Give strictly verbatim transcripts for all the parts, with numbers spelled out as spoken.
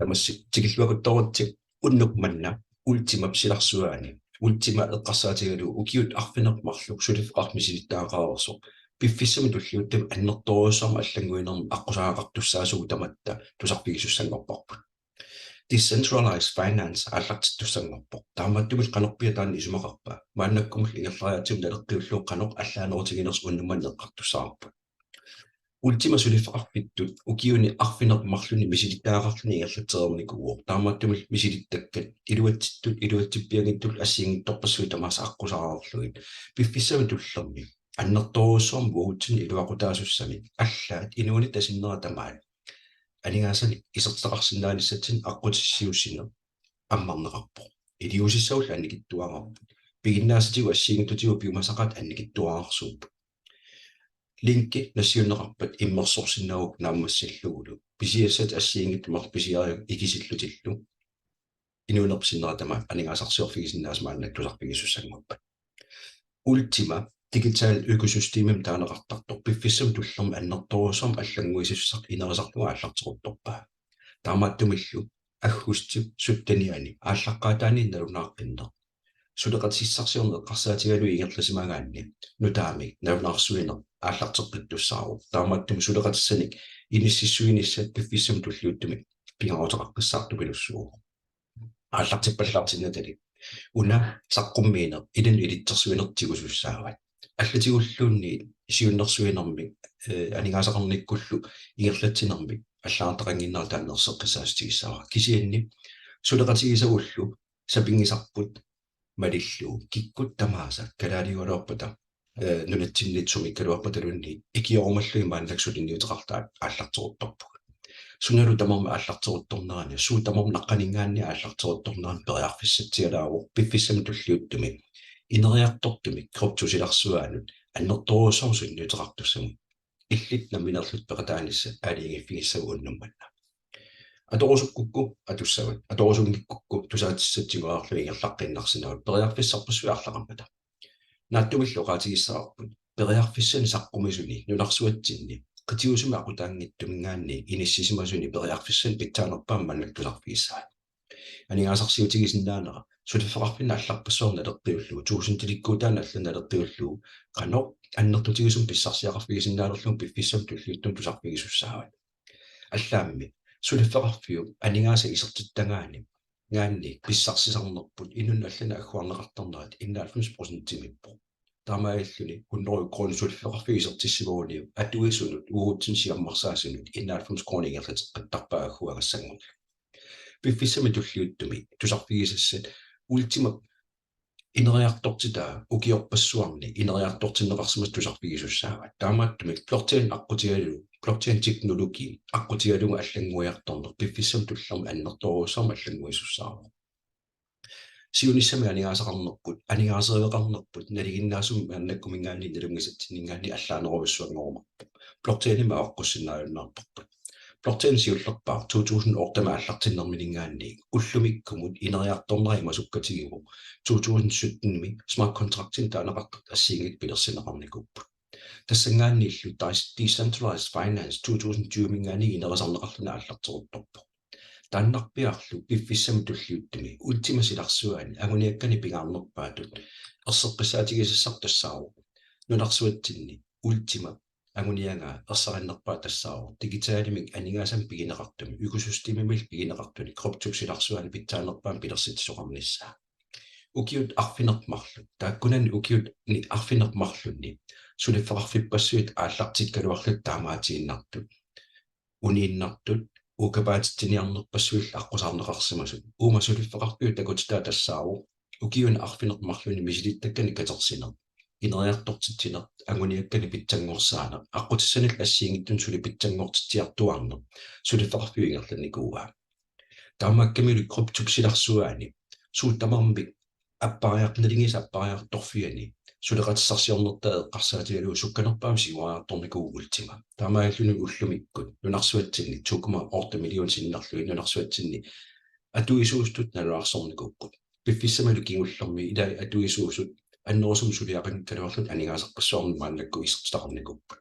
Tamassi tikilluakuttooritsi unnuk manna Ultimap silarsuaani. Ultima eqqarsaatigalugu ukiut arfineq-marluk suliffeqarfik misilittagaqareersoq piffissami tulliuttumi annertoorujussuarmik allannguinermik aqqusaaqqartussaasugut tamatta tusarfigisussanngorparput. Decentralized finance aallartittussanngorpoq. Taamaattumillu qanorpiaq taanna isumaqarpa? Maannakkumullu ingerlariaatsimi naleqqiullugu qanoq allaanerutiginersoq unnuk manna eqqartussavarput. Ultima suliffeqarfittut ukiuni arfineq-marlunni misilittagaqarluni ingerlatsereernikuuvoq. Taamaattumillu misilittakkat iluatsittut iluatsippianngitsut assigiinngitsorpassuit tamaasa aqqusaareerlugit piffissami tullermi annertoorujussuarmik uagutsinnut iluaqutaasussamik allaat inuunitta sinnera tamaat aningaasanik isertitaqarsinnaanissatsinnik aqqutissiuussineq ammarneqarpoq. Iliuusissagullu annikitsuararput. Piginnaasatigut assigiinngitsutigut piumasaqaatit annikitsuararsuupput. Linki nassiunneqarpat immersorsinnaagukku naammassillugulu. Pisiassat assigiinngitsut marluk pisiariuk ikisillutillu. Inuunerpit sinnera tamaat aningaasarsiorfigisinnaasat maannakkut tusarfigisussanngorpat. Ultima digital økosystemimik taaneqartartoq piffissami tullermi annertoorujussuarmik allannguisussaq inerisarlugu aallarteruttorpaa. Taamaattumillu aggustip syttenianni aallaqqaataaniit nalunaaqqinneq suleqatissarsiorneq eqqarsaatigalugu ingerlasimagaanni nutaamik nalunaarsuineq aallarteqqittussaavoq. Taamaattumik suleqatissanik inississuinissat piffissami tulliuttumi pingaaruteqaqqissaartupilussuuvoq. Aallartippallaartinnatali una saqqummiineq ilinnut ilitsersuinertik tigusussaavat. Allatigulluunniit siunnersuinermik, eh, aningaasaqarnikkullu ingerlatsinermik allagartaqannginnera taanna erseqqissaatigissavara. Kisianni suleqatigisagullu sapinngisarput malillugu kikkut tamaasa kalaaliugaluarpata, eh, nunatsinniit sumiikkaluarpataluunniit ikiorumallugit maannakkut suliniuteqartaat aallarteruttorpugut. Sunalu tamarmi aallarteruttornerani, suut tamarmik naqqaninngaanniit aallarteruttornerani periarfissatsialaavoq piffissami tulliuttumi ineriartortumik kryptop silarsuaanut annertoorujussuarmik sunniuteqartussamut. Illit nammineerlutit peqataanissat aalajangiiffigissavat unnuk manna. Atorusukkukku atussavat, atorusunngikkukku tusaatissatsinnguarlu ingerlaqqiinnarsinnaavoq, periarfissarpassuit arlaqarmata. Naatsumillu oqaatigissavarput periarfissanik saqqumisuni nunarsuatsinni qitiusumik aqutaanngitsuminngaanniit inissisimasuni periarfissanik pitsaanerpaamik maannakkut tusarfigissavat. Aningaasarsiutigisinnaanera suliffeqarfinni allarpassuarni naleqqiullugu, tuusintilikkuutaani allanut naleqqiullugu, qanoq annertutigisumik pissarsiaqarfigisinnaanerlugu piffissami tulliuttumi tusarfigisussaavat. Allaammi suliffeqarfiup aningaasat isertittagaani, -gaanni pissarsisarnerput inunnut allanut agguarneqartarnerat enoghalvfems procentimiippoq. Taamaalilluni hundrede kroner suliffeqarfiup isertissivaguniuk atuisunut uagutsinnut siammarsaasunut enoghalvfems kroner ingerlateqqittarpaat agguagassanngorlugu. Piffissami tulliuttumi tusarfigisassat Ultimap ineriartortitaa ukiorpassuarni ineriartortinneqarsimasut tusarfigisussaavat. Taamaattumik blockchain aqqutigalugu, blockchain teknologi aqqutigalugu allannguiartorneq piffissami tullermi annertoorujussuarmik allannguisussaavoq. Siunissami aningaasaqarnerput, aningaaseriveqarnerput nalinginnaasumik maannakkuminngaanniit nalunngisatsinninngaanniit allaanerujussuanngorumaarpoq. Blockchainimik avaqqussinnaajunnaarparput. Blockchain siullerpaaq to tusind otte-mi aallartinnermininngaanniit ullumikkumut ineriartornera imasukkatigivoq to tusind sytten-imi smart contractinik taaneqartartut assigiinngitsut pilersinneqarnikuupput. Tassanngaanniillu Decentralized Finance to tusind tyve-minngaanniit inerisarneqarluni aallarteruttorpoq. Taannarpiarlu piffissami tulliuttumi Ultimap silarsuaani anguniakkanik pingaarnerpaatut erseqqissaatigisassaq tassaavoq nunarsuatsinni Ultimap anguniagaa ersarinnerpaaq tassaavoq digitalimik aningaasanik pigineqartumik, økosystemimillu pigineqartunik, kryptop silarsuaani pitsaanerpaamik pilersitsisoqarnissaa. Ukiut arfineq-marluk, taakkunani ukiuni arfineq-marlunni suliffeqarfippassuit aallartikkaluarlutik taamaatiinnartut, uniinnartut, uukapaatitsiniarnerpassuillu aqqusaarneqarsimasut. Uuma suliffeqarfiup takutitaa tassaavoq ukiuni arfineq-marlunni misilittakkanik katersineq, ineriartortitsineq, anguniakkanik pitsanngorsaaneq, aqqutissanillu assigiinngitsunut suli pitsanngortitsiartuaarneq suliffeqarfiup ingerlannikuuaa. Taamaakkamilu kryptop silarsuaani suut tamarmik appariartorfiani, naligiissap appariartorfiani suleqatissarsiornertaa eqqarsaatigalugu sukkanerpaamik siuariartornikuuvoq Ultima. Taamaalilluni ullumikkut nunarsuatsinni to komma otte million sinnerlugit nunarsuatsinni atuisuusutut nalunaarsornikuupput. Piffissamilu kingullermi ilai atuisuusut annerusumik suliaqanngikkaluarlutik aningaasarpassuarnik maannakkut isertitaqarnikuupput.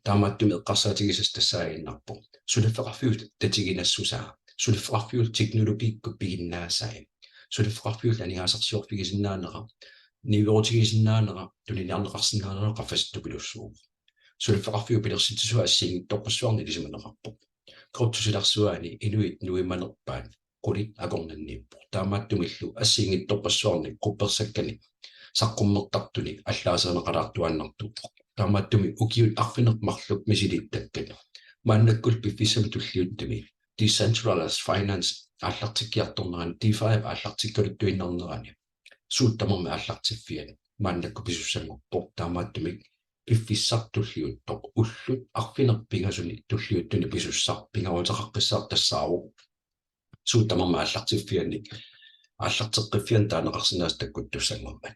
Taamaattumik eqqarsaatigisassat tassaaginnarpoq suliffeqarfiup tatiginassusaa Suliffeqarfiup teknologikkut piginnaasai. Suliffeqarfiup aningaasarsiorfigisinnaanera, niuerutigisinnaanera, tuniniarneqarsinnaanera qaffasittupilussuuvoq. Suliffeqarfiup pilersitsisua assigiinngitsorpassuarnik ilisimaneqarpoq. Kryptop silarsuaani inuit nuimanerpaat qulit akornanniippoq. Taamaattumillu assigiinngitsorpassuarnik quppersakkani saqqummertartuni allaaserineqalaartuaannartuuvoq. Taamaattumik ukiut arfineq-marluk misiliittakkat maannakkut piffissami tulliuttumi decentralized finance aallartikkiartornerani, DeFi aallartikkaluttuinnarnerani, suut tamarmik aallartiffiat maannakkut pisussanngorpoq. Taamaattumik piffissaq tulliuttoq ullut arfineq-pingasuni tulliuttuni pisussaq pingaaruteqaqqissaartassaavoq suut tamarmik aallartiffiannik, aallarteqqiffiannik taaneqarsinnaasut takkuttussanngormat.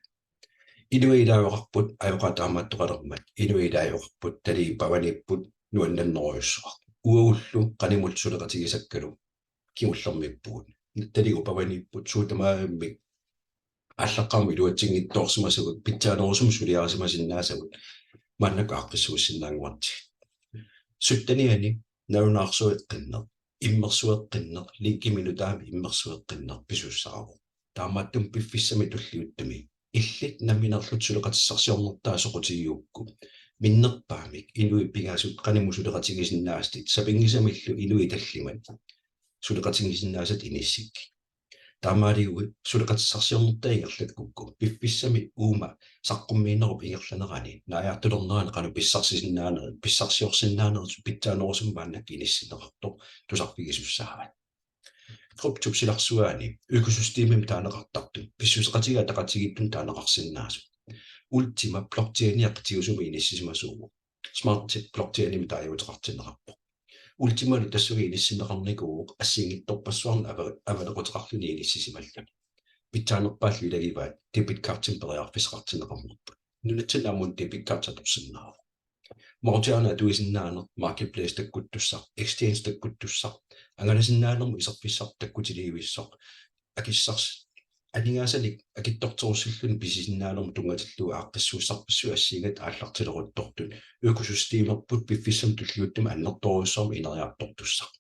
Inuit ilaasoqarput ajoqaat taamaattoqalermat, inuit ilaasoqarput taligut pavaniipput nuannernerujussuaq. Uagullu qanimut suleqatigisakkalu kingullermiippugut. Taligut pavaniipput suut tamarmik aallaqqaammut iluatsinngitsoorsimasagut, pitsaanerusumik suliarisimasinnaasavut maannakkut aaqqissuussinnaannguartigit. Syttenianni nalunaarsueqqinneq, immersueqqinneq, linkimik nutaamik immersueqqinneq pisussaavoq. Taamaattumik piffissami tulliuttumi illit nammineerlutit suleqatissarsiornertaa soqutigigukku, minnerpaamik inuit pingasut qanimut suleqatigisinnaasatit, sapinngisamillu inuit tallimat suleqatigisinnaasatit inissikkit. Taamaaliullugit suleqatissarsiornertaa ingerlakkukku, piffissami uuma saqqummiinerup ingerlanerani naajartulernerani qanoq pissarsisinnaanerit, pissarsiorsinnaanerit pitsaanerusumik maannakkut inissinneqartoq tusarfigisussaavat. Kryptop silarsuaani økosystemimik taaneqartartut, pissuseqatigiit ataqatigiittut taaneqarsinnaasut. Ultima blockchaini aqitiusumi inissisimasuuvoq. Smart Chain blockchainimik taaguuteqartinneqarpoq. Ultimalu tassunga inissinneqarnikuuvoq assigiinngitsorpassuarnik ava-, avalequteqarluni inissisimalluni. Pitsaanerpaallu ilagivaat debit cardimik periarfissaqartinneqarnerput. Nunatsinni aamma debit card atorsinnaavoq. Mautiana atuisinnaaneq, marketplace takkuttussaq, exchange takkuttussaq, angalasinnaanermut iserfissaq takkutilivissoq, akissars-, aningaasanik akitsorterussilluni pisisinnaanermut tunngatillugu aaqqissuussarpassuit assigiinngitsut aallartileruttortut, økosystemerput piffissami tulliuttumi annertoorujussuarmik ineriartortussaq.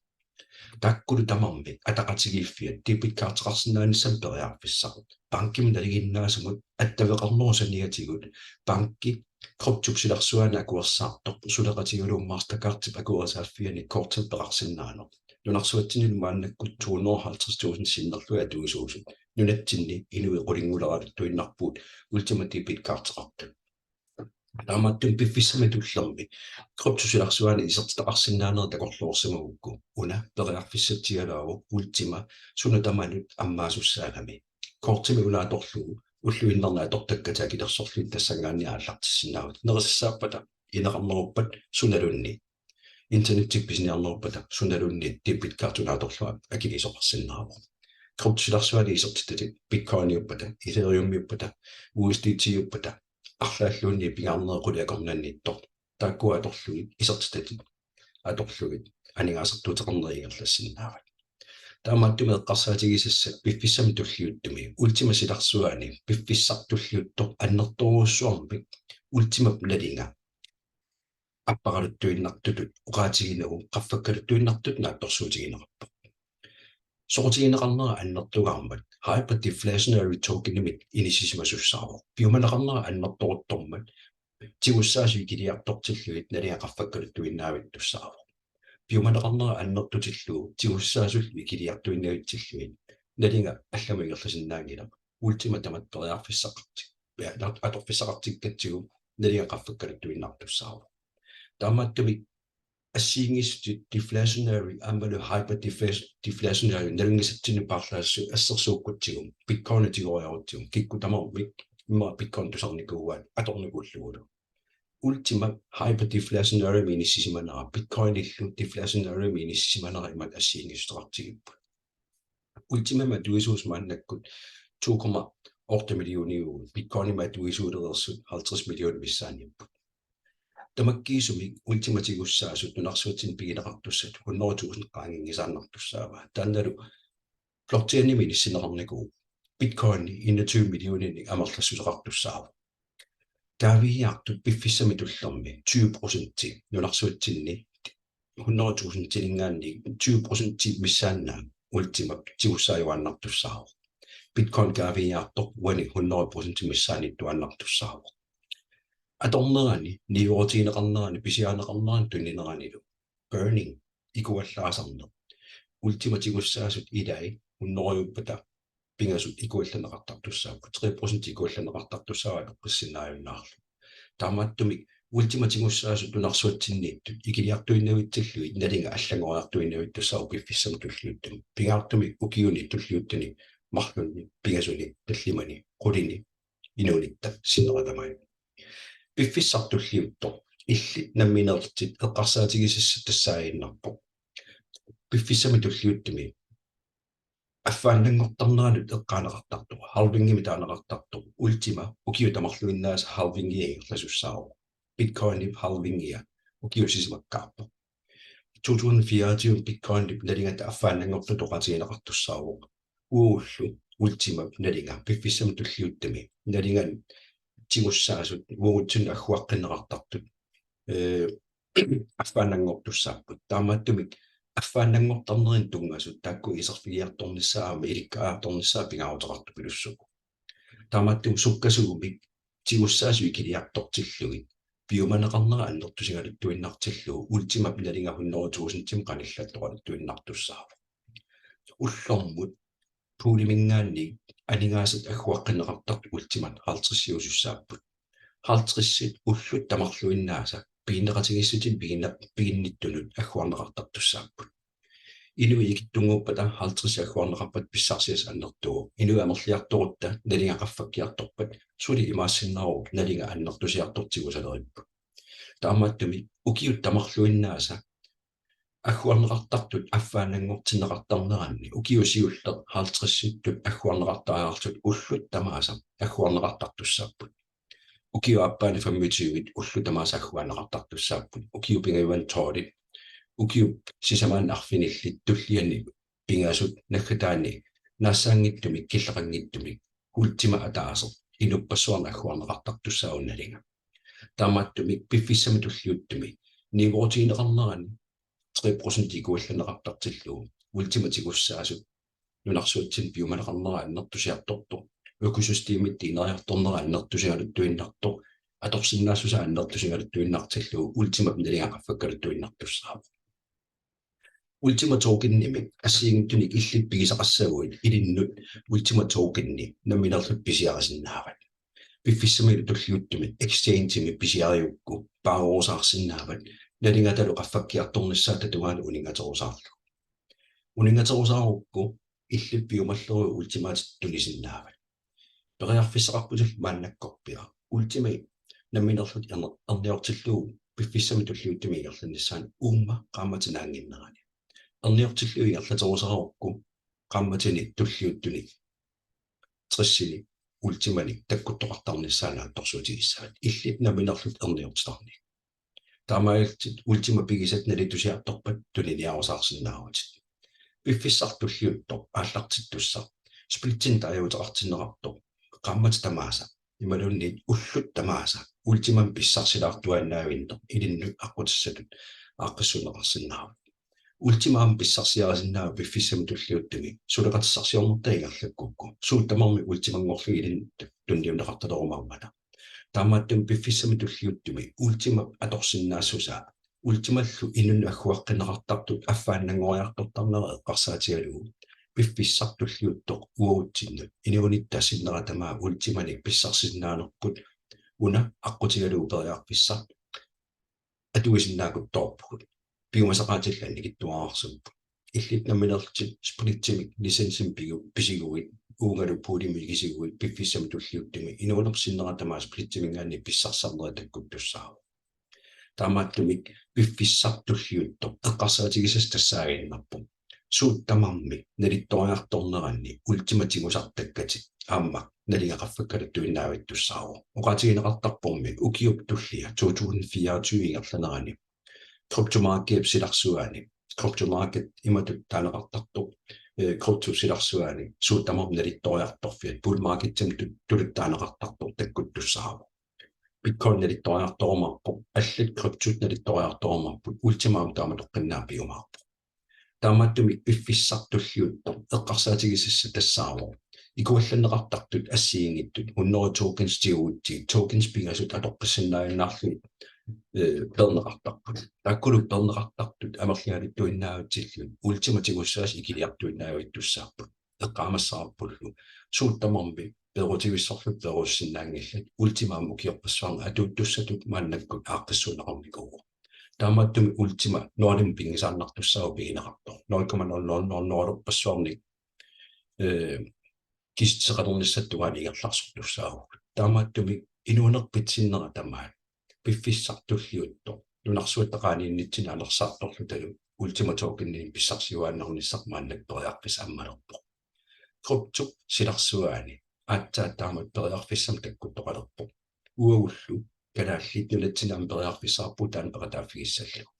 Taakkulu tamarmik ataqatigiiffiat debit cardeqarsinnaanissamut periarfissaq. Bankimut nalinginnaasumut attaveqarnerup saniatigut banki kryptop silarsuaani akuersaartoq suleqatigalugu Mastercardip akuerisaaffiani kortimik peqarsinnaaneq. Nunarsuatsinnilu maannakkut to hundrede og halvtreds tusind sinnerlugit atuisuusut. Nunatsinni inuit qulinngulaartuinnarput Ultima debit cardeqartut. Taamaattumik piffissami tullermi kryptop silarsuaani isertitaqarsinnaanerit takorloorsimagukku una periarfissatsialaavoq Ultima suna tamanut ammaasussaagami. Kortimik una atorlugu ulluinnarni atortakkatit akilersorlugit tassanngaanniit aallartissinnaavat. Nerisassaappat, ineqarneruppat sunaluunniit, internettikkut pisiniarneruppat sunaluunniit debit card una atorlugu akiliisoqarsinnaavoq. Kryptop silarsuaani isertitatit Bitcoiniuppata, Ethereumiuppata, U S D T-uppata, arlaalluunniit pingaarnerit qulit akornanniittoq, taakkua atorlugit isertitatit atorlugit aningaasartuuteqarnerit ingerlassinnaavat. Taamaattumik eqqarsaatigisassat piffissami tulliuttumi Ultimap silarsuaani piffissaq tulliuttoq annertoorujussuarmik Ultimap nalinga appariartuinnartutut oqaatiginagu qaffakkaluttuinnartutut naatsorsuutigineqarpoq. Soqutigineqarnera annertungaarmat hyperdeflationary tokenimik inissisimasussaavoq. Piumaneqarnera annertoorujussuarmat tigussaasut ikiliartortillugit nalinga qaffakkaluttuinnavittussaavoq. Piumaneqarnera annertutillugu tigussaasullu ikiliartuinnavitsillugit nalinga allamut ingerlasinnaanngilaq. Ultima tamatta periarfissaqartik-, ja, at-, atorfissaqartikkatsigu nalinga qaffakkaluttuinnartussaavoq. Taamaattumik assigiinngitsut deflationary aammalu hyperdeflation-, deflationary nalunngisatsinnut paarlaassuseq assersuukkutsigu, Bitcoini tigoriarutsigu, kikkut tamarmik immaqa Bitcoin tusarnikuuaat atornikuullugulu. Ultima hyperdeflationary inissisimanera, Bitcoinillu deflationary inissisimanera imatut assigiinngissuteqartigipput. Ultimamik atuisuusut maannakkut to komma otte millioniupput, Bitcoinimik atuisuulereersut halvtreds millionit missaanniipput. Tamakkiisumik Ultimat tigussaasut nunarsuatsinni pigineqartussat hundrede tusind qaanginngisaannartussaavaat. Taannalu blockchainimik inissinneqarnikuuvoq Bitcoini enogtyve millioninik amerlassuseqartussaavoq. Kaaviiaartut piffissami tullermi tyve procenti nunarsuatsinni hundrede tusindininngaanniit tyve procenti missaannaat Ultimap tigussaajuaannartussaavoq. Bitcoin kaaviiaartoq uani hundrede procent missaaniittuaannartussaavoq. Atornerani, niuerutigineqarnerani, pisiarineqarnerani tunineranilu. Burning, ikuallaasarneq. Ultima tigussaasut ilai, hundredeppata pingasut ikuallanneqartartussaapput, tre procent ikuallanneqartartussaavoq eqqissinnaajunnaarlugu. Taamaattumik Ultima tigussaasut nunarsuatsinniittut ikiliartuinnavitsillugit nalinga allanngoriartuinnavittussaavoq piffissami tulliuttumi. Pingaartumik ukiuni tulliuttuni marlunni pingasuni tallimani qulini inuunitta sinnera tamaat. Piffissaq tulliuttoq illit nammineerlutit eqqarsaatigisassat tassaaginnarpoq. Piffissami tulliuttumi affaannanngortarneranut eqqaaneqartartoq, halvingimik taaneqartartoq, Ultima ukiut tamarluinnaasa halvingia ingerlasussaavoq. Bitcoinip halvingia ukiut sisamakkaarpoq. To tusind fireogtyve Bitcoinip nalingata affaannanngortutut oqaatigineqartussaavoq. Uagullu Ultimap nalinga piffissami tulliuttumi nalinga tigussaasut uagutsinnut agguaqqinneqartartut, ee, affaannanngortussaapput. Taamaattumik affaannanngortarnerinut tunngasut taakku iserfigiartornissaat aamma ilikkariartornissaat pingaaruteqartupilussuupput. Taamaattumik sukkasuumik tigussaasut ikiliartortillugit piumaneqarnera annertusigaluttuinnartillugu Ultimap nalinga hundrede tusindimik qanillattoqaluttuinnartussaavoq. Ullormut pooliminngaanniit aningaasat agguaqqinneqartartut Ultimat halvtredsiusussaapput. Halvtredsit ullut tamarluinnaasa piginneqatigiissutinik piginna-, piginnittunut agguarneqartartussaapput. Inuit ikittunnguuppata halvtredsit agguarneqarpata pissarsiassaq annertuvoq. Inuit amerliartorutta nalinga qaffakkiartorpat suli imaassinnaavoq nalinga annertusiartortigut saleripput. Taamaattumik ukiut tamarluinnaasa agguarneqartartut affaannanngortinneqartarneranni ukiut siulleq halvtredsittut agguarneqartariaqartut ullut tamaasa agguarneqartartussaapput. Ukiup aappaani femogtyvit ullut tamaasa agguarneqartartussaapput. Ukiut pingajuanni tolvit, ukiup sisamaanni arfinillit tulliani pingasut naggataani naassaanngitsumik killeqanngitsumik Ultima ataaseq inuppassuarnut agguarneqartartussaavoq nalinga. Taamaattumik piffissami tulliuttumi niuerutigineqarnerani tre procent ikuallanneqartartillugu Ultima tigussaasut nunarsuatsinni piumaneqarnera annertusiartortoq, økosystemi ineriartornera annertusigaluttuinnartoq, atorsinnaassusaa annertusigaluttuinnartillugu Ultimap nalinga qaffakkaluttuinnartussaavoq. Ultima Tokenimik assigiinngitsunik illit pigisaqassaguit ilinnut Ultima Tokeni nammineerlutit pisiarisinnaavat. Piffissamilu tulliuttumi exchangemi pisiarigukku paarerusaarsinnaavat nalingatalu qaffakkiartornissaata tungaanut uninngaterusaarlugu. Uninngaterusaarukku illit piumalleruit Ultimaatit tunisinnaavat. Periarfissaqarputit maannakkorpiaq. Ultima nammineerlutit erne-, erniortillugu piffissami tulliuttumi ingerlannissaanut uuma qaammatip naannginnerani. Erniortillugu ingerlaterusaarukku qaammatini tulliuttuni tressini Ultimanik takkuttoqartarnissaat naatsorsuutigissavat. Illit nammineerlutit erniortitarnitit. Taamaalillutit Ultima pigisat nalitusiartorpat tuniniarusaarsinnaavutit. Piffissaq tulliuttoq aallartittussaq splitsinik taaguuteqartinneqartoq qaammatit tamaasa imaluunniit ullut tamaasa Ultimamik pissarsilaartuaannaavinneq ilinnut aqqutissatut aaqqissuunneqarsinnaavoq. Ultima aamma pissarsiarisinnaavoq piffissami tulliuttumi suleqatissarsiornertaa ingerlakkukku. Suut tamarmik Ultimanngorlugit ilinnut tunniunneqartalerumaarmata. Taamaattumik piffissami tulliuttumi Ultimap atorsinnaassusaa, Ultimallu inunnut agguaqqinneqartartut affaannanngoriartortarnera eqqarsaatigalugu piffissaq tulliuttoq uagutsinnut inuunitta sinnera tamaat Ultimanik pissarsisinnaanerput una aqqutigalugu periarfissaq atuisinnaaqquttorpugut. Piumasaqaatillu annikitsuararsuupput. Illit nammineerlutit splitsimik licensimik pigu-, pisiguit, uungalu poolimut ikisiguit piffissami tulliuttumi inuunerup sinnera tamaat splitsiminngaanniit pissarsisarneri takkuttussaavoq. Taamaattumik piffissaq tulliuttoq eqqarsaatigisassaq tassaaginnarpoq: Suut tamarmik nalittoriartorneranni Ultima tigusartakkatit aamma nalinga qaffakkaluttuinnaavittussaavoq. Oqaatigineqartarpormi ukiup tullia to tusind fireogtyve ingerlanerani cryptomarkedip silarsuaani, cryptomarked imatut taaneqartartoq, eh, cryptop silarsuaani suut tamarmik nalittoriartorfiat, bull marketimut tu-, tuluttut taaneqartartoq takkuttussaavoq. Bitcoin nalittoriartorumaarpoq, allat cryptot nalittoriartorumaarput, Ultima aamma taamatoqqinnaaq piumaarpoq. Taamaattumik piffissaq tulliuttoq eqqarsaatigisassat tassaavoq ikuallanneqartartut assigiinngitsut hundrede tokens tiuutsi tokens pingasut atoqqissinnaajunnaarlugit, eh, peerneqartarput. Taakkulu peerneqartartut amerligaluttuinnavitsillugit Ultima tigussaasut ikiliartuinnavittussaapput. Eqqaamassavarpullu suut tamarmik peerutigissorlutit peerusussinnaanngillat, Ultima aamma ukiorpassuarni atuuttussatut maannakkut aaqqissuunneqarnikuuvoq. Taamaattumik Ultima nualim pinngisaannartussaavoq pigineqartoq. Nul komma nul nul nul nul-erpassuarnik, eh, kisitseqalernissatut tungaanut ingerlarsortussaavugut. Taamaattumik inuunerpit sinnera tamaat piffissaq tulliuttoq nunarsuatta qaaniinnitsinni anersaartorlutalu Ultima Tokeninik pissarsiuaannarnissaq maannakkut periarfissaq ammalerpoq. Kryptop silarsuaani aatsaat taamatut periarfissamik takkuttoqalerpoq. Uagullu kalaallit nunatsinni aamma periarfissaqarpugut taanna peqataaffigissallugu.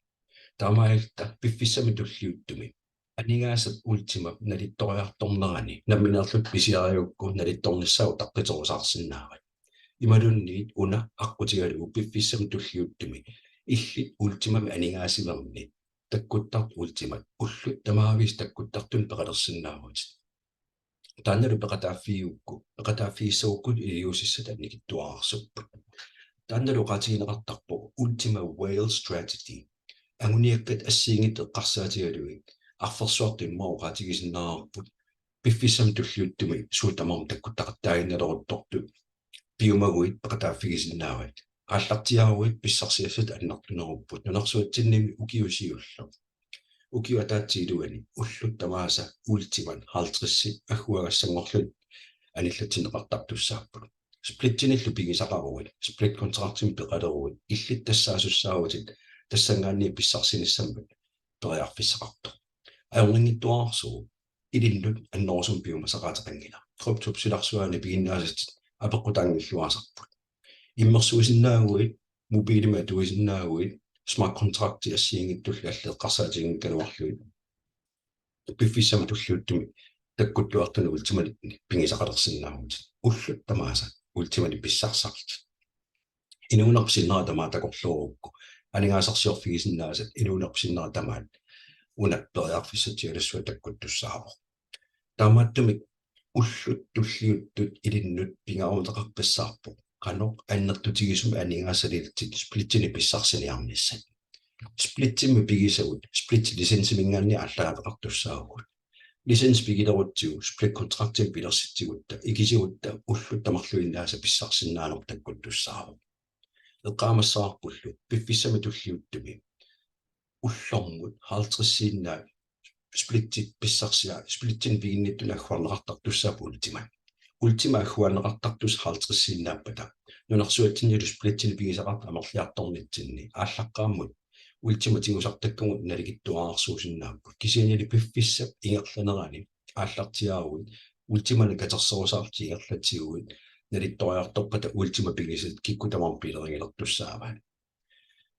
Taamaalilluta piffissami tulliuttumi aningaasat Ultimap nalittoriartornerani nammineerlutit pisiarigukku nalittornissaa utaqqiterusaarsinnaavat. Imaluunniit una aqqutigalugu piffissami tulliuttumi illit Ultimami aningaasivinnit takkuttartut Ultimat ullut tamaavisa takkuttartunut peqalersinnaavutit. Taannalu peqataaffigigukku, peqataaffigissagukku iliuusissat annikitsuararsuupput. Taannalu oqaatigineqartarpoq Ultima Whale Strategy. Anguniakkat assigiinngitsut eqqarsaatigalugit arfersuartut immaqa oqaatigisinnaavarput. Piffissami tulliuttumi suut tamarmik takkuttaqattaaginnaleruttortut piumaguit peqataaffigisinnaavat. Aallartiaaruit pissarsiassat annertunerupput. Nunarsuatsinniimi ukiut siulleq, ukiup ataatsip iluani ullut tamaasa Ultimat halvtredsit agguagassanngorlugit anillatsinneqartartussaapput. Splitsinillu pigisaqaruit, split contractimik peqaleruit, illit tassaasussaavatit tassanngaanniit pissarsinissamut periarfissaqartoq. Ajornanngitsuararsuuvoq, ilinnut annerusumik piumasaqaateqanngilaq. Kryptop silarsuaani piginnaasatit apeqqutaanngilluinnarput. Immersuisinnaaguit, mobilimik atuisinnaaguit, smart contracti assigiinngitsullu allat eqqarsaatiginngikkaluarlugit piffissami tulliuttumi takkuttuartunut Ultimanik pigisaqalersinnaavutit. Ullut tamaasa Ultimanik pissarsisarlutit. Inuunerpit sinnera tamaat takorloorukku aningaasarsiorfigisinnaasat inuunerpit sinnera tamaat una periarfissatsialassuaq takkuttussaavoq. Taamaattumik ullut tulliuttut ilinnut pingaaruteqaqqissaarpoq qanoq annertutigisumik aningaasaliillutit splittinik pissarsiniarnissat. Splittimik pigisagut split licensiminngaanniit aallaaveqartussaavugut. Licens pigilerutsigu split contractimik pilersitsigutta, ikisigutta ullut tamarluinnaasa pissarsisinnaaneq takkuttussaavoq. Eqqaamassavarpullu piffissami tulliuttumi ullormut halvtredsiinnaat splittit pissarsiat, splittinik piginnittunut agguarneqartartussaapput Ultimat. Ultimat agguarneqartartussat halvtredsiinnaappata nunarsuatsinnilu splittinik pigisaqartut amerliartornitsinni aallaqqaammut Ultimat tigusartakkagut naligiittuararsuusinnaapput. Kisiannili piffissap ingerlanerani aallartiaaruit Ultimanik katerserusaarlutit ingerlatiguit nalittoriartorpata Ultimat pigisatit kikkut tamarmik pilerigilertussaavaat.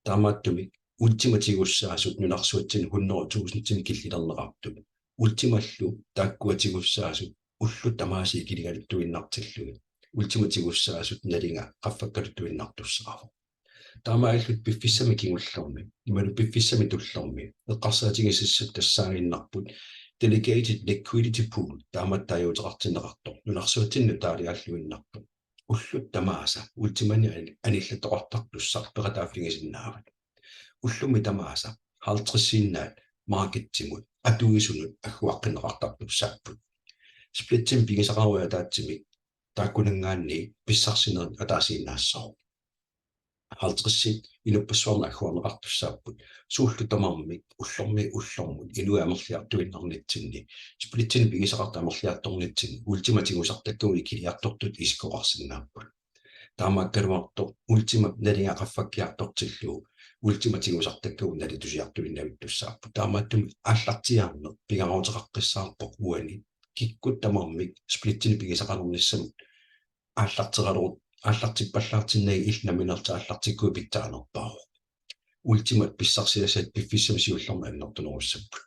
Taamaattumik Ultimat tigussaasut nunarsuatsinni hundrede tusindinik killilerneqartut, Ultimallu taakkua tigussaasut ullut tamaasa ikiligaluttuinnartillugit Ultimat tigussaasut nalinga qaffakkaluttuinnartussaavoq. Taamaalillutit piffissami kingullermi imaluunniit piffissami tullermi eqqarsaatigisassat tassaaginnarput delegated liquidity pool taamatut taaguuteqartinneqartoq nunarsuatsinni nutaaliaalluinnartoq. Ullut tamaasa Ultimanik anillattoqartartussaq peqataaffigisinnaavat. Ullumi tamaasa halvtredsiinnaat markedsimut atuisunut agguaqqinneqartartussaapput. Splittimik pigisaqaruit ataatsimik taakkunanngaanniit pissarsinerit ataasiinnaassaaq. Halvtredsit inuppassuarnut agguarneqartussaapput. Suullu tamarmik ullormiit ullormut inuit amerliartuinnarnitsinni, splittinik pigisaqartut amerliartornitsinni Ultimat tigusartakkagut ikiliartortut isikkoqarsinnaapput. Taamaakkaluartoq Ultimap nalinga qaffakkiartortillugu Ultimat tigusartakkagut nalitusiartuinnavittussaapput. Taamaattumik aallartiaarneq pingaaruteqaqqissaarpoq uani kikkut tamarmik splittinik pigisaqalernissamut aallarteralugu aallartippallaartinnagit illit nammineerlutit aallartikkuit pitsaanerpaavoq. Ultimat pissarsiassat piffissami siullermi annertunerussapput.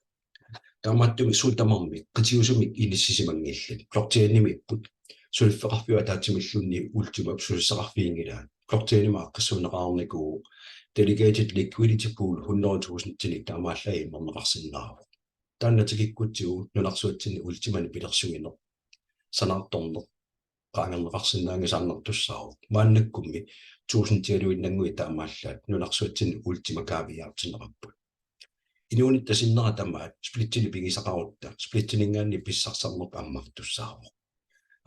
Taamaattumik suut tamarmik qitiusumik inissisimanngillat. Blockchainimiipput, suliffeqarfiup ataatsimilluunniit Ultimap suliffeqarfiginngilaat. Blockchainimik aaqqissuunneqarnikuuvoq, delegated liquidity pool hundrede tusindinik taamaallaat immerneqarsinnaavoq. Taanna tikikkutsigu nunarsuatsinni Ultimanik pilersuineq sanaartorneq qaangerneqarsinnaanngitsoq annertussaavoq. Maannakkummi tuusintialuinnannguit taamaallaat nunarsuatsinni Ultima kaaviiaartinneqarput. Inuunitta sinnera tamaat splitsinik pigisaqarutta splitsininngaanniit pissarsisarneq ammartussaavoq.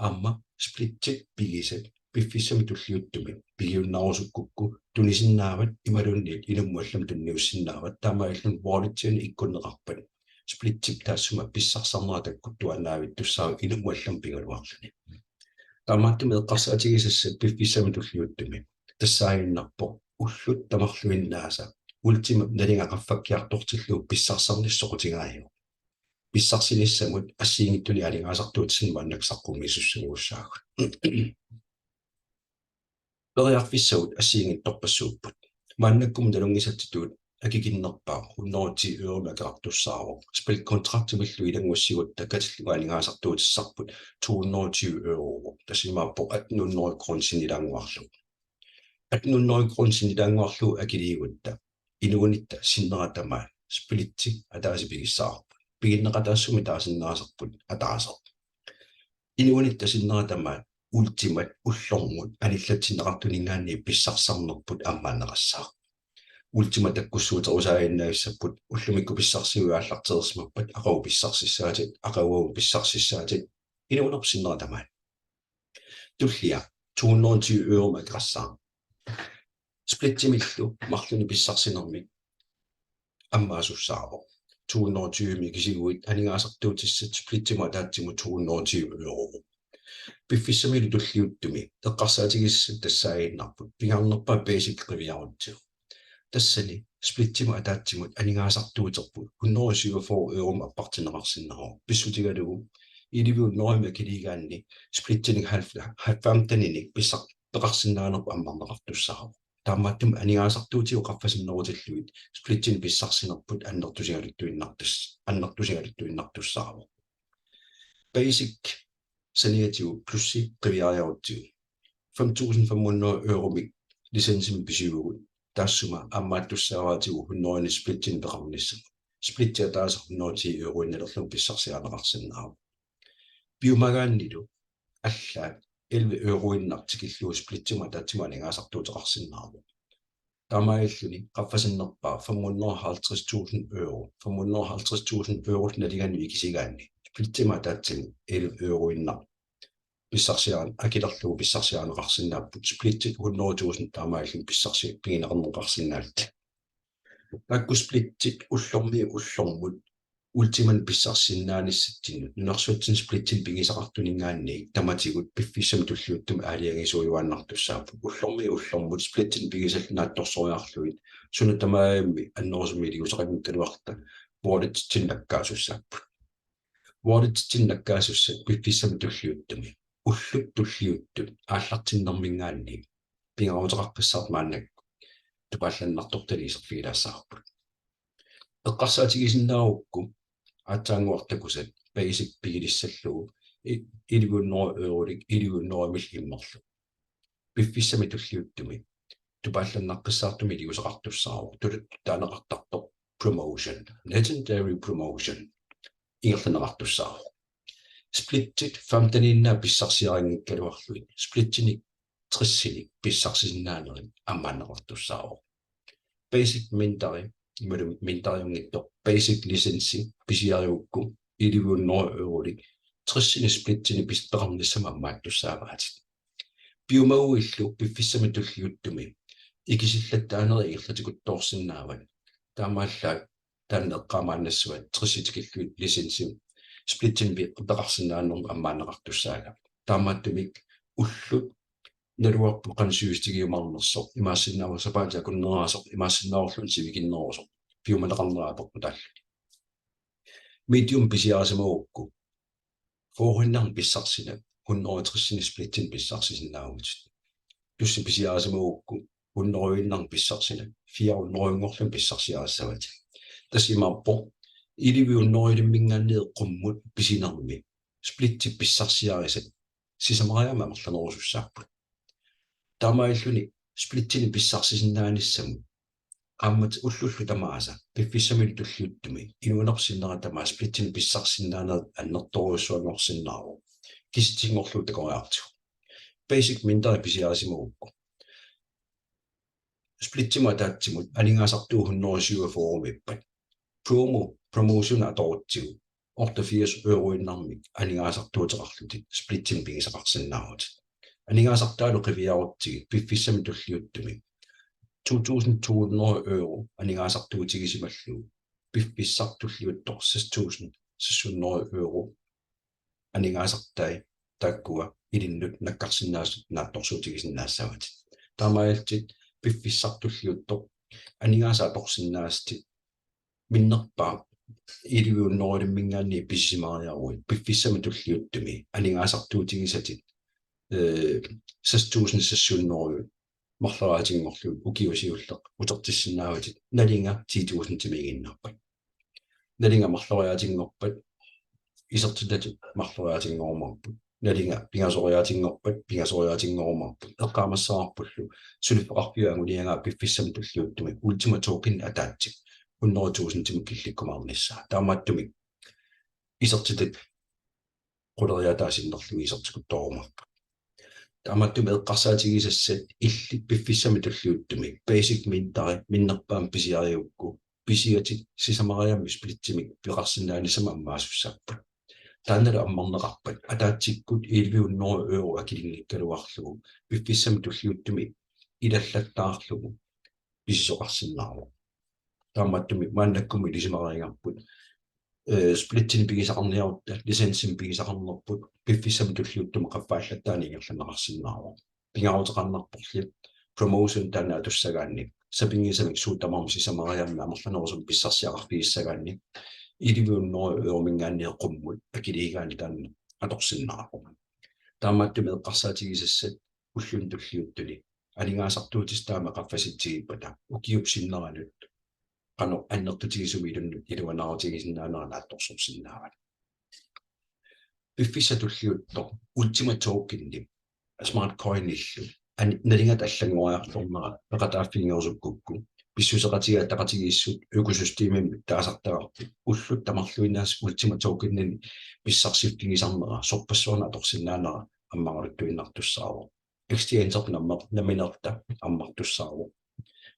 Aamma splitsit pigisat piffissami tulliuttumi pigiunnarusukkukku tunisinnaavat imaluunniit inummut allamut tunniussinnaavat, taamaalilluni walletsiani ikkunneqarpat splitsip taassuma pissarsisarnera takkuttuaannavittussaavoq inummut allamut pigaluarluni. Taamaattumik eqqarsaatigisassat piffissami tulliuttumi tassaaginnarpoq ullut tamarluinnaasa Ultimap nalinga qaffakkiartortillugu pissarsisarnissaq soqutigaajuk. Pissarsinissamut assigiinngitsunik aningaasartuutissanik maannakkut saqqummiisussaagut. Periarfissavut assigiinngitsorpassuupput. Maannakkut nalunngisatsitut akikinnerpaaq hundrede ti euromik akeqartussaavoq. Spilkontraktimillu ilanngussigutta katillugu aningaasartuutissarput to hundrede og tyve euro. Tassa imaappoq atten hundrede kroner sinnilaannguarlugu. Atten hundrede kroner sinnilaannguarlugu akiliigutta inuunitta sinnera tamaat splitsi ataaseq pigissavarput. Piginneqataassumik taasinnaasarput ataaseq. Inuunitta sinnera tamaat Ultimat ullormut anillatsinneqartuninngaanniit pissarsisarnerput ammaanneqassaaq. Ultima takkussuuterusaaginnaavissapput, ullumikkut pissarsiuit aallartereersimappat aqagu pissarsissaatit, aqagu pissarsiassaatit, inuunerpit sinnera tamaat. Tullia to hundrede og tyve euromik akeqassaaq. Splitsimillu marlunnik pissarsinermik ammaasussaavoq. To hundrede og tyve-mik ikisiguit aningaasartuutissat splitsimut ataatsimut to hundrede og tyve euro. Piffissamilu tulliuttumi eqqarsaatigisassat tassaaginnarput pingaarnerpaaq basic qiviarutsigu. Tassani splitsimut ataatsimut aningaasartuuterput hundrede og syvogfyrre euromik appartinneqarsinnaavoq. Pissutigalugu elleve hundrede-mik akiliigaanni splitsinik halv-, halvfemteninik pissar-, peqarsinnaanerput ammarneqartussaavoq. Taamaattumik aningaasartuutigut qaffasinnerutillugit splitsinik pissarsinerput annertusigaluttuinnartus-, annertusigaluttuinnartussaavoq. Basic saniatigut plussi qiviariarutsigu. Fem tusind fem hundrede euromik licensimik pisiugut. Taassuma ammaattussaavaatigut hundrede splitsinik peqarnissamut. Splitsi ataaseq hundrede ti euroinnalerlugu pissarsiarineqarsinnaavoq. Piumagaannilu allaat elleve euroinnaq tikillugu splitsimut ataatsimut aningaasartuuteqarsinnaavoq. Taamaalilluni qaffasinnerpaaq fem hundrede og halvtreds tusind euro. Fem hundrede og halvtreds tusind eurot nalinganik ikisigaanni splitsimut ataatsimut elleve euroinnaq pissarsiaan-, akilerlugu pissarsiarineqarsinnaapput, splitsit hundrede tusind taamaalilluni pissarsi-, pigineqarneqarsinnaallutik. Taakku splitsit ullormiit ullormut Ultimanik pissarsisinnaanissatsinnut nunarsuatsinni splitsinik pigisaqartuninngaanniit tamatigut piffissami tulliuttumi aalajangiisuujuaannartussaapput. Ullormiit ullormut splitsinik pigisallu naatsorsoriarlugit suna tamarmi annerusumik iliuuseqanngikkaluarluta walletsitsinnut nakkaasussaapput. Walletsitsinnut nakkaasussat piffissami tulliuttumi ullut tulliuttut aallartinnerminngaanniit pingaaruteqaqqissaartut maannakkut tupaallannartortalik iserfigilaassavarput. Eqqarsaatigisinnaagukku aatsaannguaq takusat basic pigilissallugu i-, elleve hundrede eurolik elleve hundrede mil immerlugu. Piffissami tulliuttumi tupaallannaqqissaartumik iliuuseqartussaavoq, tuluttut taaneqartartoq promotion, legendary promotion, ingerlanneqartussaavoq. Splitsit femteniinnaa pissarsiarinngikkaluarlugit splitsinik tresinik pissarsisinnaanerit ammaanneqartussaavoq. Basic minteri, imaluunniit minteriunngitsoq basic licensi pisiarigukku elleve hundrede eurolik tresinik splitsinik pis-, peqarnissamut ammaattussaavaatit. Piumaguillu piffissami tulliuttumi ikisillattaanerit ingerlatikuttoorsinnaavat. Taamaallaat taanna eqqaamaannassavat tresi tikillugit licensi splitsinik pi-, peqarsinnaanermut ammaanneqartussaagami. Taamaattumik ullut naluarput qanoq sivisutigiumaarnersoq, imaassinnaavoq sapaatip akunnera aamma imaassinnaavoq sivikinnerusoq piumaneqarnera apeqqutaalluni. Medium pisiarisimagukku fyrreinnarnik pissarsinak hundrede tresinik splitsinik pissarsisinnaavutit. Plus pisiarisimagukku hundredeinnarnik pissarsinak fire hundredenngorlugit pissarsiarissavatit. Tassa imaappoq elleve hundredelimminngaanniit qummut pisinermi splitsit pissarsiarisat sisamariaammik amerlanerusussaapput. Taamaalilluni splitsinik pissarsisinnaanissamut qaammat ullullu tamaasa piffissami tulliuttumi inuunerpit sinnera tamaasa splittinik pissarsisinnaanerit annertoorujussuanngorsinnaavoq. Kisitsisinngorlugu takoriartigu. Basic minteri pisiarisimagukku, splittimut ataatsimut aningaasartuut hundrede syvogfyrre-miippat. Promo, promotion atorutsigu otteogfirs euroinnarmik aningaasartuuteqarlutit splittinik pigisaqarsinnaavutit. Aningaasartaalu qiviarutsigit piffissami tulliuttumi to tusind to hundrede euro aningaasartuutigisimallugu piffissaq tulliuttoq seks tusind seks hundrede euro aningaasartai taakkua ilinnut nakkarsinnaasut naatsorsuutigisinnaassavatit. Taamaalillutit piffissaq tulliuttoq aningaasat atorsinnaasatit minnerpaamik elleve hundrede-minngaanniit pisisimariaruit piffissami tulliuttumi aningaasartuutigisatit, eh, seks tusind seks hundrede marloriaatinngorlugit ukioq siulleq utertissinnaavatit, nalinga ti tusindimiiginnarpat. Nalinga marloriaatinngorpat isertitatit marloriaatinngorumaarput. Nalinga pingasoriaatinngorpat pingasoriaatinngorumaarput. Eqqaamassavarpullu suliffeqarfiup anguniagaa piffissami tulliuttumi Ultima Token ataatsip hundrede tusindimut killikkumaarnissaa. Taamaattumik isertitat quleriaataa sinnerlugit isertikuttoorumaarput. Taamaattumik eqqarsaatigisassat illit piffissami tulliuttumi basic minteri minnerpaamik pisiarigukku pisiatit sisamariaammik splittimik peqarsinnaanissamut ammaasussaapput. Taannalu ammarneqarpat ataatsikkut elleve hundrede euro akilinngikkaluarlugu piffissami tulliuttumi ilallattaarlugu pisisoqarsinnaavoq. Taamaattumik maannakkumut ilisimareerparput, eh, splittinik pigisaqarniarutta licensinik pigisaqarnerput piffissami tulliuttumi qaffaallattaani ingerlanneqarsinnaavoq. Pingaaruteqarnerporli promotion taanna atussagaanni sapinngisamik suut tamarmik sisamariaammik amerlanerusumik pissarsiaqarfigissagaanni elleve hundrede euro-minngaanniit qummut akiliigaanni taanna atorsinnaavoq. Taamaattumik eqqarsaatigisassat ulluni tulliuttuni aningaasartuutissat taama qaffasitsigippata ukiup sinneranut qanoq annertutigisumik ilinnut iluanaarutigisinnaanera naatsorsorsinnaavat. Piffissaq tulliuttoq Ultima Tokenip Smart Coinillu an-, nalingata allanngoriartornera peqataaffigerusukkukku pissuseqatigiit ataqatigiissut økosystemimik taasartagarput ullut tamarluinnaasa Ultima Tokeninik pissarsiffigisarnera sorpassuarnik atorsinnaanera ammaraluttuinnartussaavoq. Exchange namma-, nammineerluta ammartussaavoq.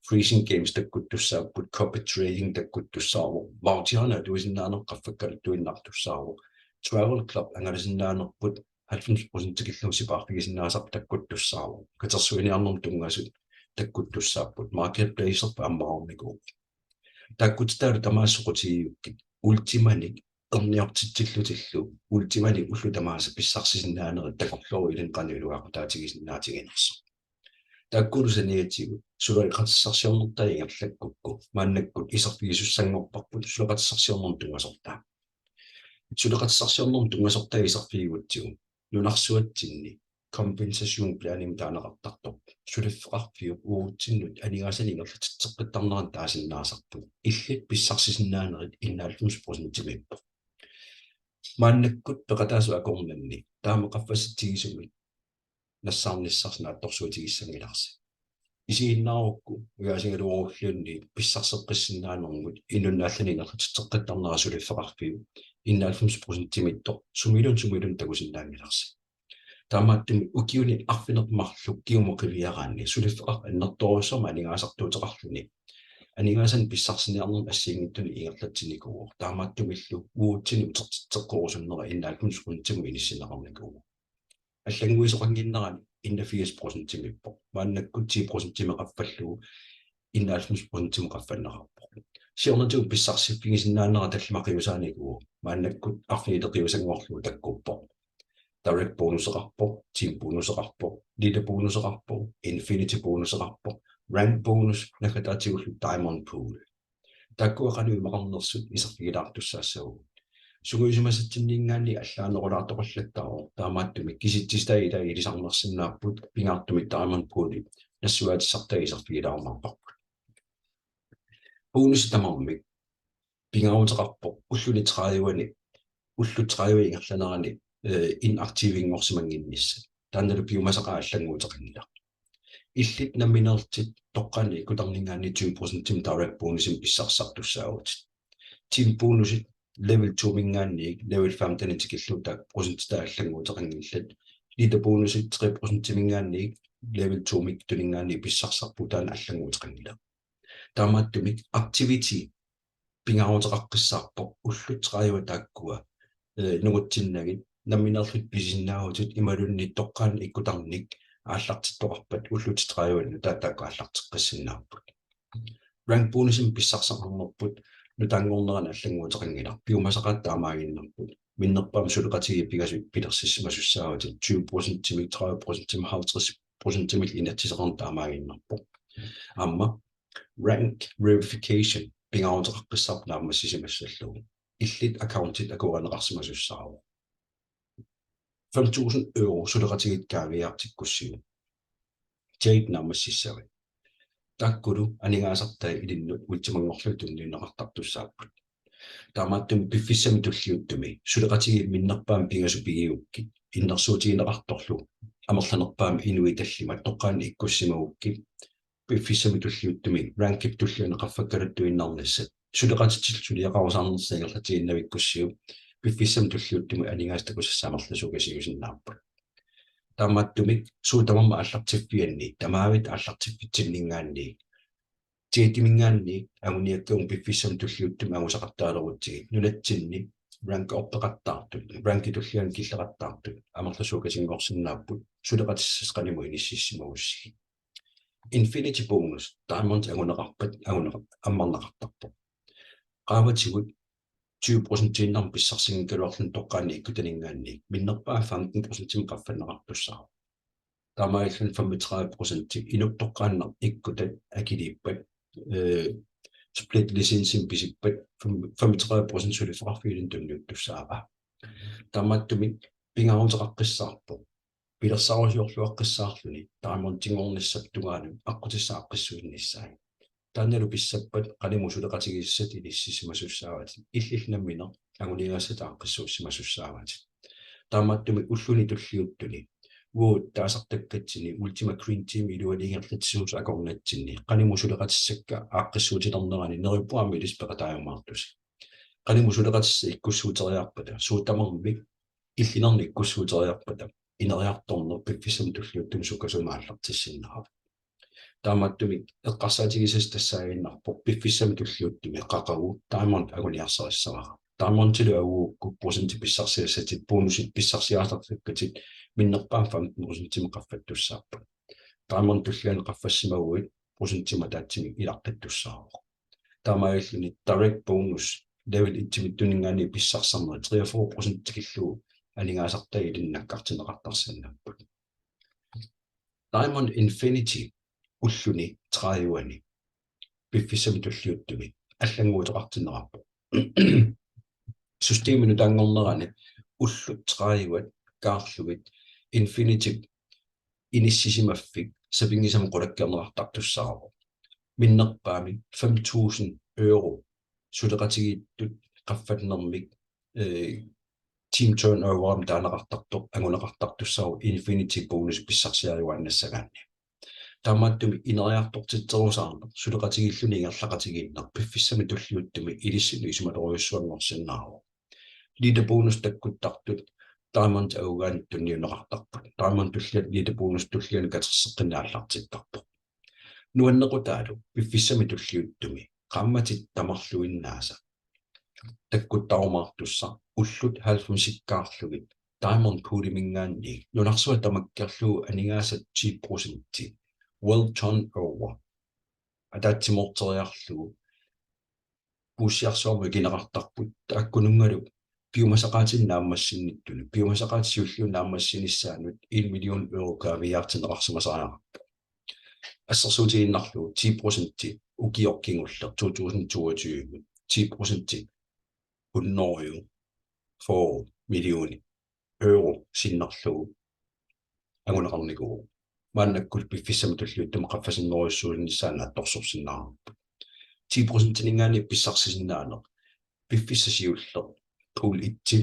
Freezing Games takkuttussaapput, copy trading takkuttussaavoq. Voucherinik atuisinnaaneq qaffakkaluttuinnartussaavoq. Travel Club angalasinnaanerput halvfems procent tikillugu sipaarfigisinnaasarput takkuttussaavoq. Katersuiniarnermut tunngasut takkuttussaapput. Marketplacerput ammarnikuuvoq. Taakkutitaalu tamaasa soqutigiukkit Ultimanik erniortitsillutillu Ultimanik ullut tamaasa pissarsisinnaanerit takorlooruit ilinnut qanoq iluaqutaatigisinnaatiginersoq. Taakkulu saniatigut suleqatissarsiornertaa ingerlakkukku maannakkut iserfigisussanngorparput suleqatissarsiornermut tunngasortaa. Suleqatissarsiornermut tunngasortaa iserfigigutsigu nunarsuatsinni compensation planimik taaneqartartoq suliffeqarfiup uagutsinnut aningaasanik ingerlatitseqqittarnerannut taasinnaasarput. Illit pissarsisinnaanerit enoghalvfems procentimiippoq. Maannakkut peqataasut akornanni taama qaffasitsigisumik nassaarnissarsi naatsorsuutigissanngilarsi. Isiginnaarukku ujaasigaluarulluunniit pissarseqqissinnaanermut inunnut allanut ingerlatitseqqittarnera suliffeqarfiup enoghalvfems procentimiittoq sumiluunniit sumiluunniit takusinnaanngilarsi. Taamaattumik ukiuni arfineq-marluk kingumut qiviaraanni suliffeqarfik annertoorujussuarmik aningaasartuuteqarluni aningaasanik pissarsiniarnermut assigiinngitsunik ingerlatsinnikuuvoq. Taamaattumillu uagutsinnut utertitseqqorusunnera enoghalvfems procentimut inissinneqarnikuuvoq. Allannguisoqannginnerani enogfirs procentimiippoq. Maannakkut ti procentimik qaffallugu enoghalvfems procentimut qaffanneqarpoq. Siornatigut pissarsiffigisinnaanera tallimaqiusaanikuuvoq. Maannakkut arfinileqiusanngorlugu takkuppoq. Direct bonuseqarpoq, team bonuseqarpoq, leader bonuseqarpoq, infinity bonuseqarpoq, rank bonus naggataatigullu diamond pool. Taakkua qanoq imaqarnersut iserfigilaartussaassavagut. Sungiusimasatsinninngaanniit allaanerulaartoqallattaarpoq, taamaattumik kisitsisitai ilai ilisarnarsinnaapput, pingaartumik diamond pooli nassuiaatissartai iserfigilaarumaarparput. Bonusit tamarmik pingaaruteqarpoq ulluni tredive-ni, ullut tredive ingerlanerani, eh, inaktivinngorsimannginnissaq. Taannalu piumasaqaaq allannguuteqanngilaq. Illit nammineerlutit toqqaannaq ikkutanninngaanniit tyve procentimik direct bonusimik pissarsisartussaavutit. Team bonusit level two-minngaanniit level femten tikillugu taakku procentitaa allannguuteqanngillat. Leader bonusit tre procentiminngaanniit level two-mikkuninngaanniit pissarsisarpugut, taanna allannguuteqanngilaq. Taamaattumik activity pingaaruteqaqqissaarpoq ullut tredive taakkua, eh, nungutsinnagit nammineerlutit pisisinnaavutit imaluunniit toqqaannaq ikkutannik aallartittoqarpat ullut tredive nutaat taakku aallarteqqissinnaapput. Rank bonusimik pissarsisaqarnerput nutaanngornerani allannguuteqanngilaq, piumasaqaatit taamaaginnarput. Minnerpaamik suleqatigiit pingasut pilersissimasussaavatit, tyve procentimik, tredive procentimik, halvtreds procentimik inatsiseqarneq taamaaginnarpoq. Aamma rank verification pingaaruteqaqqissaarpoq naammassisimassallugu. Illit accountit akuerineqarsimasussaavoq. Fem tusind euro suleqatigiit kaaviiaartikkussiuk Jade naammassissavaa. Taakkulu aningaasartai ilinnut Ultimanngorlugit tunniunneqartartussaapput. Taamaattumik piffissami tulliuttumi suleqatigiit minnerpaamik pingasut pigigukkit, innersuutigineqartorlu amerlanerpaamik inuit tallimat toqqaannaq ikkussimagukkit, piffissami tulliuttumi rankip tulliani qaffakkaluttuinnarnissat suleqatitsillu suliaqarusaarnersut ingerlatiinnavikkussiuk, piffissami tulliuttumi aningaasat takusassaat amerlasuukasiusinnaapput. Taamaattumik suut tamarmik aallartiffianni, tamavitta aallartiffitsinninngaanniit, Jademinngaanniit anguniakkagut piffissami tulliuttumi angusaqattaalerutsigit, nunatsinni rank oppeqattaartut, rankip tulliani killeqattaartut amerlasuukasinngorsinnaapput, suleqatissasi qanimut inississimagussigit. Infinity bonus, Diamond anguneqarpat anguneqar-, ammarneqartarpoq. Qaavatigut tyve procentiinnarmik pissarsinngikkaluarluni toqqaannaq ikkutaninngaanniit minnerpaamik femten procentimik qaffanneqartussaavoq. Taamaalilluni femogtredive procent inuk toqqaannaq ikkutat akiliippat, eh, split licensimik pisippat, fem-, femogtredive procent suliffeqarfiup ilinnut tunniuttussaavaa. Taamaattumik pingaaruteqaqqissaarpoq pilersaarusiorluaqqissaarluni Diamondinngornissap tungaanut aqqutissaq aaqqissuinnissaa. Taannalu pissappat qanimut suleqatigisassat inissisimasussaavatit, illit nammineq anguniagassatit aaqqissuussimasussaavatit. Taamaattumik ulluni tulliuttuni uagut taasartakkatsinni Ultima Green Team iluani ingerlatsisuusut akornatsinni qanimut suleqatissakka aaqqissuutilernerani neriuppunga aamma ilissi peqataajumaartusi. Qanimut suleqatissat ikkussuuteriarpata, suut tamarmik illinernik ikkussuuteriarpata, ineriartorneq piffissami tulliuttumi sukkasuumik aallartissinnaavoq. Taamaattumik eqqarsaatigisassat tassaaginnarpoq piffissami tulliuttumi qaqugu Diamond anguniarsarissavara. Diamondilu angugukku procentit pissarsiassatit, bonusit pissarsiaasartakkatit minnerpaamik femten procentimik qaffattussaapput. Diamond tulliani qaffassimaguit procentimik ataatsimik ilaqqittussaavoq. Taamaalilluni direct bonus level et-imiittuninngaanniit pissarsisarnerit treogfyrre procent tikillugu aningaasartai ilinnut nakkartinneqartarsinnaapput. Diamond Infinity ulluni tredive-ani piffissami tulliuttumi allannguuteqartinneqarpoq. Systemip nutaanngornerani ullut tredive-t kaarlugit Infinity inissisimaffik sapinngisamik qulakkeerneqartartussaavoq. Minnerpaamik fem tusind euro suleqatigiittut qaffannermik, eh, team turnoverimik taaneqartartoq anguneqartartussaavoq Infinity bonus pissarsiariuaannassagaanni. Taamaattumik ineriartortitserusaarneq suleqatigiilluni ingerlaqatigiinneq piffissami tulliuttumi ilissinnut isumatorujussuanngorsinnaavoq. Leader bonus takkuttartut Diamond angugaanni tunniunneqartarput. Diamond tulliani leader bonus tulliani katerseqqinneq aallartittarpoq. Nuannequtaalu piffissami tulliuttumi qaammatit tamarluinnaasa takkuttarumaartussaq ullut halvfemsikkaarlugit Diamond Pooliminngaanniit nunarsuaq tamakkerlugu aningaasat ti procenti well turnover ataatsimoorteriarlugu puussiarsuarmut ikineqartarput, taakkununngalu piumasaqaatinik naammassinnittuni, piumasaqaatit siulliit naammassinissaannut en million euro kaaviiaartinneqarsimasariaqarpoq. Assersuutigiinnarlugu ti procenti ukioq kingulleq to tusind toogtyve, ti procenti hundrede fyrre millioni euro sinnerlugu anguneqarnikuuvoq. Maannakkut piffissami tulliuttumi qaffasinnerujussuunissaa naatsorsorsinnaavarput. Ti procentininngaanniit pissarsisinnaaneq piffissaq siulleq pool et-i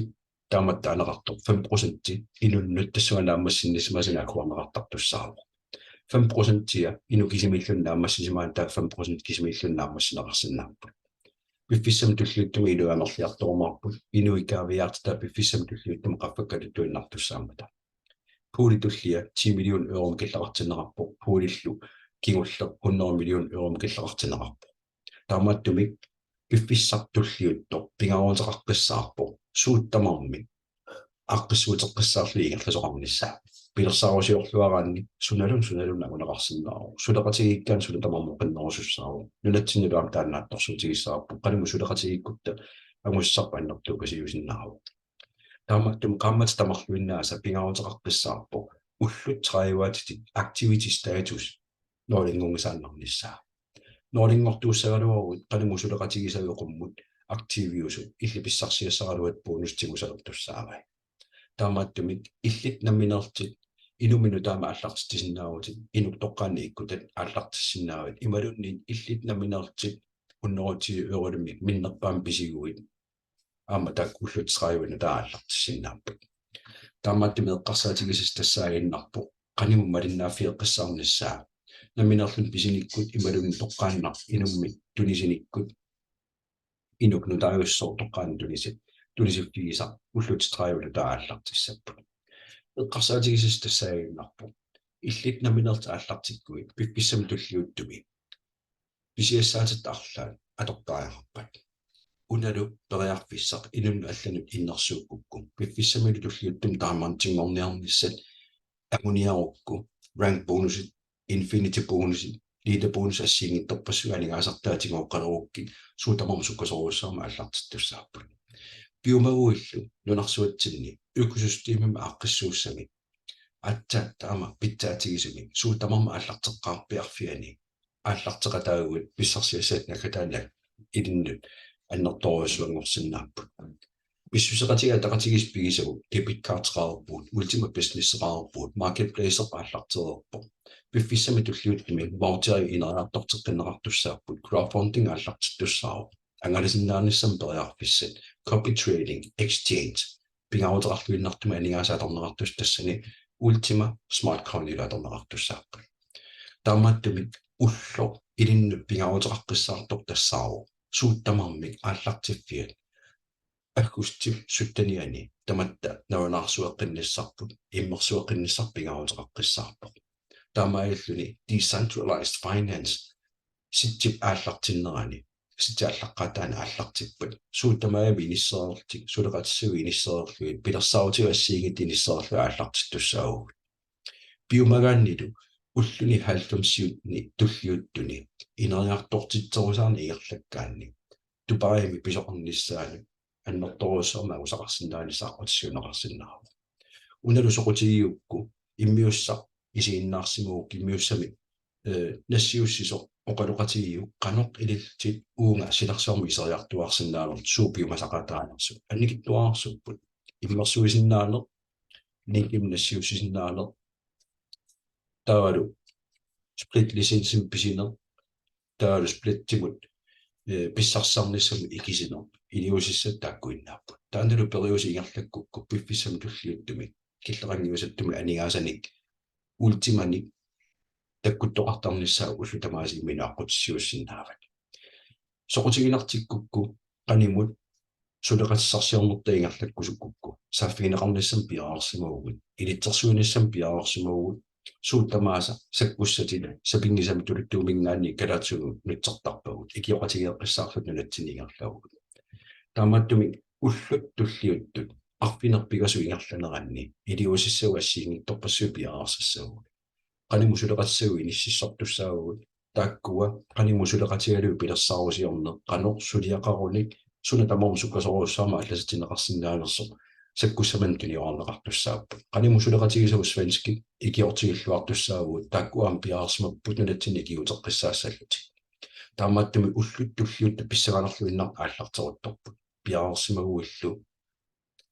taamatut taaneqartoq fem procenti inunnut tassunga naammassinnisimasani akuerneqartartussaavoq. fem procentia inuk kisimiilluni naammassisimasoq, taava fem procent kisimiilluni naammassineqarsinnaapput. Piffissami tulliuttumi inuit amerliartorumaarput, inuit kaaviiaartitat piffissami tulliuttumi qaffakkaluttuinnartussaammata. Pooli tullia ti million euromik killeqartinneqarpoq, poolillu kingulleq hundrede million euromik killeqartinneqarpoq. Taamaattumik piffissaq tulliuttoq pingaaruteqaqqissaarpoq suut tamarmik aaqqissuuteqqissaarlugit ingerlasoqarnissaa. Pilersaarusiorluaraanni sunaluunniit, sunaluunniit anguneqarsinnaavoq. Suleqatigiikkaanni suna tamarmi oqinnerusussaavoq. Nunatsinnilu aamma taanna naatsorsuutigissavarput, qanimut suleqatigiikkutta angusaq annertuukasiusinnaavoq. Taamaattumik qaammatit tamarluinnaasa pingaaruteqaqqissaarpoq ullut tredive-aatit aktivitetsstatus nulinngunngisaannarnissaa. Nulinngortuussagaluaruit qanimut suleqatigisavit qummut aktiviusut illit pissarsiassaraluatit bonusit tigusalertussaavai. Taamaattumik illit nammineerlutit inummit nutaamik aallartitsisinnaavutit, inuk toqqaannaq ikkutat aallartissinnaavatit, imaluunniit illit nammineerlutit hundrede eurolimmik minnerpaamik pisiguit aamma taakku ullut tredive-nut aallartissinnaapput. Taamaattumik eqqarsaatigisassat tassaaginnarpoq qanimut malinnaaffeqqissaarnissaa. Nammineerluni pisinikkut imaluunniit toqqaannaq inummit tunisinikkut, inuk nutaajussuaq toqqaannaq tunisit, tunisiffigisaq ullut tredive-nut aallartissapput. Eqqarsaatigisassat tassaaginnarpoq illit nammineerlutit aallartikkuit piffissami tulliuttumi pisiassaatitta arlaat atortariaqarpat. Unalu periarfissaq inunnut allanut innersuukkukku piffissamilu tulliuttumi diamondinngorniarnissat anguniarukku, rank bonusit, infinity bonusit, leader bonusit assigiinngitsorpassuit aningaasartaat tigooqqalerukkit suut tamarmik sukkasoorujussuarmik aallartittussaapput. Piumaguillu nunarsuatsinni økosystemimik aaqqissuussamik aatsaat taama pitsaatigisumik suut tamarmik aallarteqqaarpiarfianni aallarteqataaguit pissarsiassat naggataannak ilinnut annertoorujussuanngorsinnaapput. Pissuseqatigiit ataqatigiissut pigisagut debit cardeqareerpugut, Ultima Businesseqareerpugut, marketplace aallartereerpoq. Piffissami tulliuttumi voucheri ineriartorteqqinneqartussaapput, crowdfunding aallartittussaavoq. Angalasinnaanissamut periarfissat, copy trading, exchange, pingaaruteqarluinnartumik aningaasat atorneqartussat tassani Ultima Smart Coinilu atorneqartussaapput. Taamaattumik ulloq ilinnut pingaaruteqaqqissaartoq tassaavoq suut tamarmik aallartiffiat aggustip syttenianni tamatta nalunaarsueqqinnissarput, immersueqqinnissarput pingaaruteqaqqissaarpoq. Taamaalilluni decentralized finance sitsip aallartinnerani, sitsip aallaqqaataani aallartippat, suut tamarmik inissereerlutik, suleqatissagut inissereerlugit, pilersaarutigut assigiinngitsut inissereerlugit aallartittussaavugut. Piumagaannilu ulluni halvfemsiuttuni tulliuttuni ineriartortitserusaarneq ingerlakkaanni Dubaimi pisoqarnissaanut annertoorujussuarmik angusaqarsinnaanissaq aqqutissiuunneqarsinnaavoq. Unalu soqutigigukku immiussaq isiginnaarsimagukku immiussamik, eh, nassiussisoq oqaloqatigiuk qanoq ilillutit uunga silarsuarmut iseriartuaarsinnaanerlutit suut piumasaqaataanersut. Annikitsuararsuupput. Immersuisinnaaneq, linkimik nassiussisinnaaneq, taavalu split licensimik pisineq, taavalu splittimut, eh, pissarsisarnissamut ikisineq, iliuusissat taakkuinnaapput. Taannalu periuseq ingerlakkukku piffissami tulliuttumi killeqanngiusattumik aningaasanik Ultimanik takkuttoqartarnissaa ullut tamaasa imminut aqqutissiuussinnaavat. Soqutiginartikkukku qanimut suleqatissarsiornertaa ingerlakkusukkukku saaffigineqarnissamut piareersimavugut, ilitsersuinissamut piareersimavugut, suut tamaasa sakkussatit sapinngisamik tuluttuuminngaanniit kalaallisut nutsertarpagut, ikioqatigeeqqissaarluta nunatsinni ingerlavugut. Taamaattumik ullut tulliuttut arfineq-pingasut ingerlaneranni iliuusissat assigiinngitsorpassuit piareersassavagut. Qanimut suleqatissagut inississortussaavagut, taakkua qanimut suleqatigalugit pilersaarusiorneq, qanoq suliaqarunik suna tamarmi sukkasoorujussuarmik allassitinneqarsinnaanersoq sakkussamik tuniorarneqartussaapput. Qanimut suleqatigisagut svenskit ikiortigilluartussaavagut, taakkua aamma piareersimapput nunatsinni ikiuuteqqissaassallutik. Taamaattumik ullut tulliuttut pissanganarluinnartut aallarteruttorput. Piareersimaguillu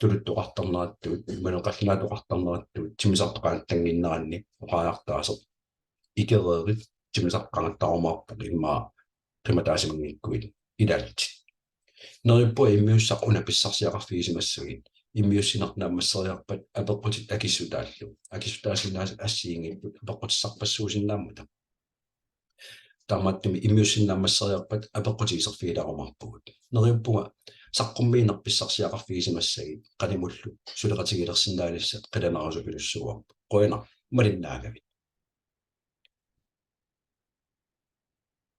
tuluttoqartarnerattut, imaluunniit qallunaatoqartarnerattut, timmisartoqartarnerattut oqariartaaseq. Ikereerit timmisartoqartarumaarput immaqa qimataasimanngikkukku ilaallutit. Neriuppunga immiussaq una pissarsiaqarfigisimassagit, immiussineq naammasseriarpat apeqqutit akissutaallu, akissutaasinnaasut assigiinngitsut apeqqutissarpassuusinnaammata. Taamaattumik immiussinnaammasseriarpat apeqqutit iserfigilaarumaarpugut. Neriuppunga saqqummiineq pissarsiaqarfigisimassagit qanimullu suleqatigilersinnaanissat qilanaarusupilluarpoq. Qujanaq malinnaagavit.